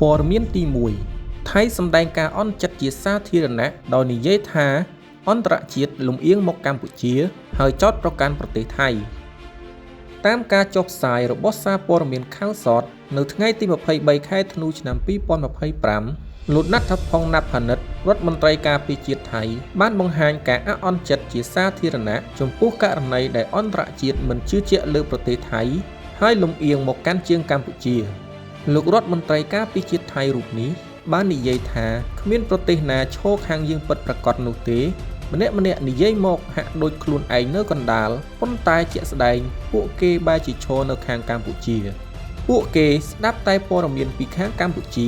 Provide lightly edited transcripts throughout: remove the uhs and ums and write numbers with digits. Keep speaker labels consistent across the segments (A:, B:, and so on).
A: ព័ត៌មានទី1ថៃសម្ដែងការអន់ចិត្តជាសាធារណៈដោយនិយាយថាអន្តរជាតិលំអៀងមកកម្ពុជា ហើយចោទប្រកាន់ប្រទេសថៃតាមការចុះផ្សាយរបស់សារព័ត៌មានខៅសតនៅថ្ងៃទី23ខែធ្នូឆ្នាំ2025លោកណាត់ថផុងណាប់ផានិតរដ្ឋមន្ត្រីការពារជាតិថៃបានបង្ហាញការអអន់ចិត្តជាសាធារណៈចំពោះករណីដែលអន្តរជាតិមិនជឿជាក់លើប្រទេសថៃហើយលំអៀងមកកាន់ជើងកម្ពុជាលោករដ្ឋមន្ត្រីការពារជាតិថៃរូបនេះបាននិយាយថាគ្មានប្រទេសណាឈរខាងយើងពិតប្រាកដនោះទេម្នាក់ៗនិយាយមកហាក់ដូចខ្លួនឯងនៅកណ្ដាលប៉ុន្តែជាក់ស្ដែងពួកគេបែរជាឈរនៅខាងកម្ពុជាពួកគេស្ដាប់តែព័ត៌មានពីខាងកម្ពុជា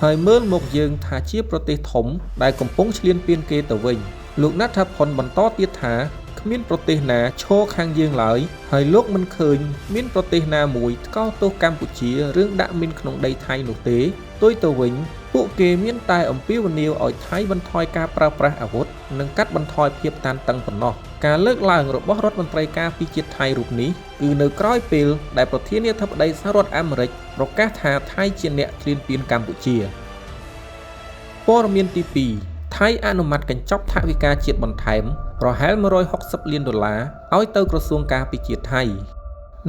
A: ហើយមើលមកយើងថាជាប្រទេសធំដែលកំពុងឈ្លានពានគេទៅវិញលោកណាត់ថាផុនបន្តទៀតថាគ្មានប្រទេសណាឈរខាងយើងឡើយហើយលោកមិនឃើញមានប្រទេសណាមួយថ្កោលទោសកម្ពុជារឿងដាក់មីនក្នុងដីថៃនោះទេផ្ទុយទៅវិញពួកគេមានតែអំពាវនាវឲ្យថៃបន្ថយការប្រើប្រាស់អាវុធនិងកាត់បន្ថយភាពតានតឹងប៉ុណ្ណោះការលើកឡើងរបស់រដ្ឋមន្ត្រីការពារជាតិថៃរូបនេះគឺនៅក្រោយពេលដែលប្រធានាធិបតីសហរដ្ឋអាមេរិកប្រកាសថាថៃជាអ្នកឈ្លានពានកម្ពុជាព័ត៌មានទី2ថៃអនុម័តកញ្ចប់ថវិកាជាតិបន្ថែមប្រហែល160លានដុល្លារឲ្យទៅក្រសួងការពារជាតិថៃ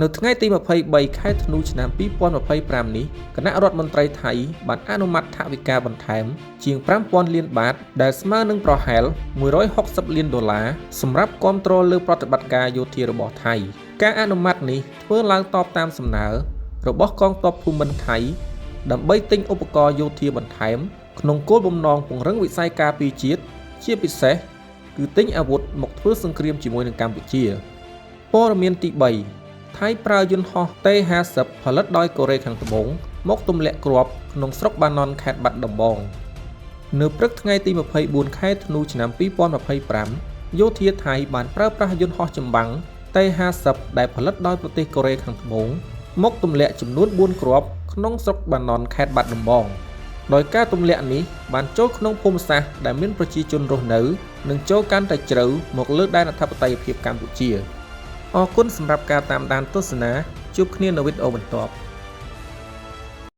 A: នៅថ្ងៃទី23ខែធ្នូឆ្នាំ2025នេះគណៈរដ្ឋមន្ត្រីថៃបានអនុម័តថវិកាបន្ថែមជាង5000លានបាតដែលស្មើនឹងប្រហែល160លានដុល្លារសម្រាប់គាំទ្រលើប្រតិបត្តិការយោធារបស់ថៃការអនុម័តនេះធ្វើឡើងតបតាមសំណើរបស់កងទ័ពភូមិន្ទថៃដើម្បីទិញឧបករណ៍យោធាបន្ថែមក្នុងគោលបំណងពង្រឹងវិស័យការពារជាតិជាពិសេសគឺទិញអាវុធមកធ្វើសង្គ្រាមជាមួយនឹងកម្ពុជាព័ត៌មានទី3ថៃប្រើយន្តហោះ T-50 ផលិតដោយកូរ៉េខាងត្បូងមកទម្លាក់គ្រាប់ក្នុងស្រុកបាណន់ខេត្តបាត់ដំបងនៅព្រឹកថ្ងៃទី24ខែធ្នូឆ្នាំ2025យោធាថៃបានប្រើប្រាស់យន្តហោះចម្បាំង T-50 ដែលផលិតដោយប្រទេសកូរ៉េខាងត្បូងមកទម្លាក់ចំនួន4គ្រាប់ក្នុងស្រុកបាណន់ខេត្តបាត់ដំបងដោយការទម្លាក់នេះបានចូលក្នុងភូមិសាស្ត្រដែលមានប្រជាជនរស់នៅនិងចូលកាន់តែជ្រៅមកលើដែនអធិបតេយ្យភាពកម្ពុជាអរគុណសម្រាប់ការតាមដានទស្សនាជួបគ្នានៅវីដេអូបន្ទាប់។